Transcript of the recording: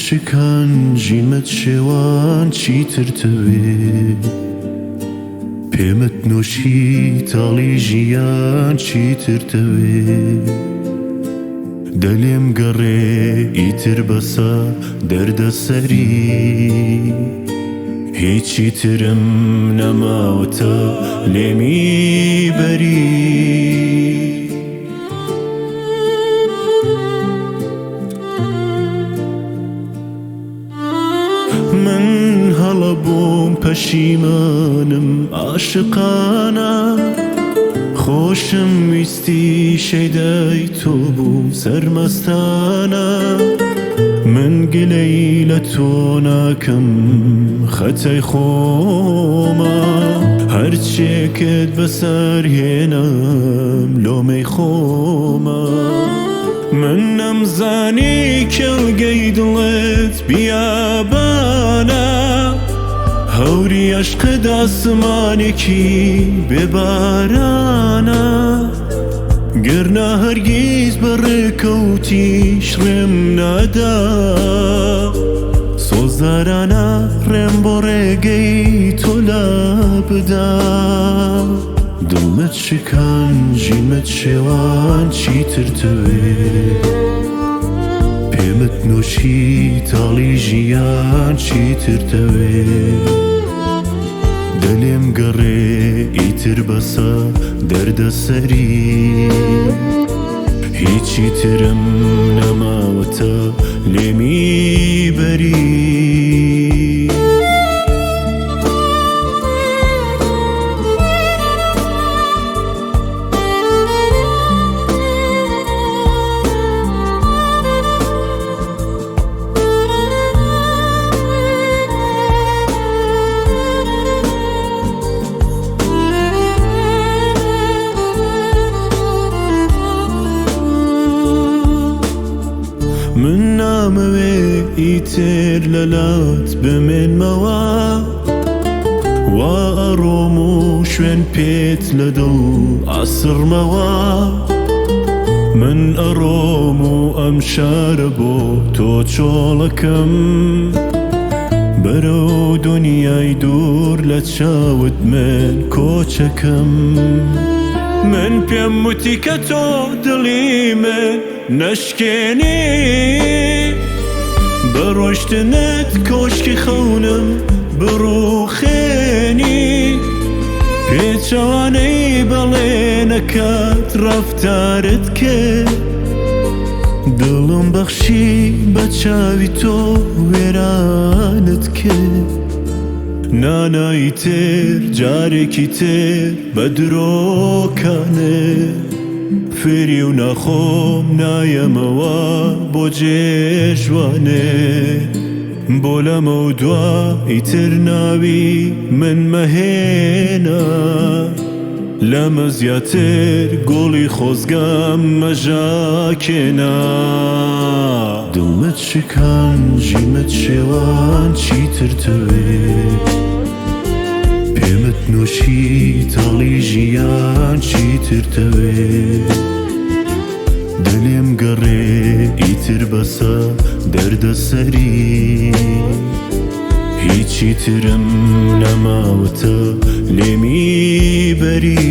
شکان ژینمت شێوان چیتر تەوێ پێمت نۆشی تاڵی ژیان چیتر تەوێ دەلێم گەڕێ ئیتر بەسە دەردەسەری هیچی ترم نەماوەتە لێمی بەری. من هەڵە بووم پەشیمانم عاشقانە خۆشم ویستی شەیدای تۆ بووم سەرمەستانە من گلەی لە تۆ ناکەم خەتای خۆمە هەرچێکت بەسەر هێنام لۆمەی خۆمە من نەمزانی کێڵگەی دڵت بیابانە هەوری عەشقت ئاسمانێکی بێبارانە گەرنا هەرگیز بەڕێکەوتیش ڕێم نادا سۆزدارانە ڕێم بۆ ڕێگەی تۆ لا بدا دڵمت شکان ژینمت شێوان چیتر تەوێ پێمت نۆشی تاڵی ژیان چیتر تەوێ دەلێم گەڕێ ئیتر بەسە دەردەسەری هیچی ترم نەماوەتە لێمی بەری. من نامەوێ ئیتر لەلات بمێنمەوە وا ئەڕۆم و شوێن پێت لە دڵ ئاسڕمەوە من ئەڕۆم و ئەم شارە بۆ تۆ چۆڵەکەم بەرەو دنیای دوور لە چاوت من کۆچەکەم من پێم وتی کە تۆ دڵی من نەشکێنی بە ڕۆشتنت کۆشکی خەونم بڕوخێنی پێچەوانەی بەڵێنەکەت ڕەفتارت کرد دڵم بەخشی بە چاوی تۆ وێرانت کرد نانایی تر جارێکی تر بە درۆکانت فێری و ناخۆم نایەمەوە بۆ جێژوانێ بۆ لەمە و دوا ئیتر ناوی من مەهێنە لەمە زیاتر گوڵی خۆزگەم مەژاکێنە دڵمت شکان ژینمت شێوان چیتر تەوێ پێمت نۆشی تاڵی ژیان چیتر تەوێ دەلێم گەڕێ ئیتر بەسە دەردەسەری هیچی ترم نەماوەتە لێمی بەری.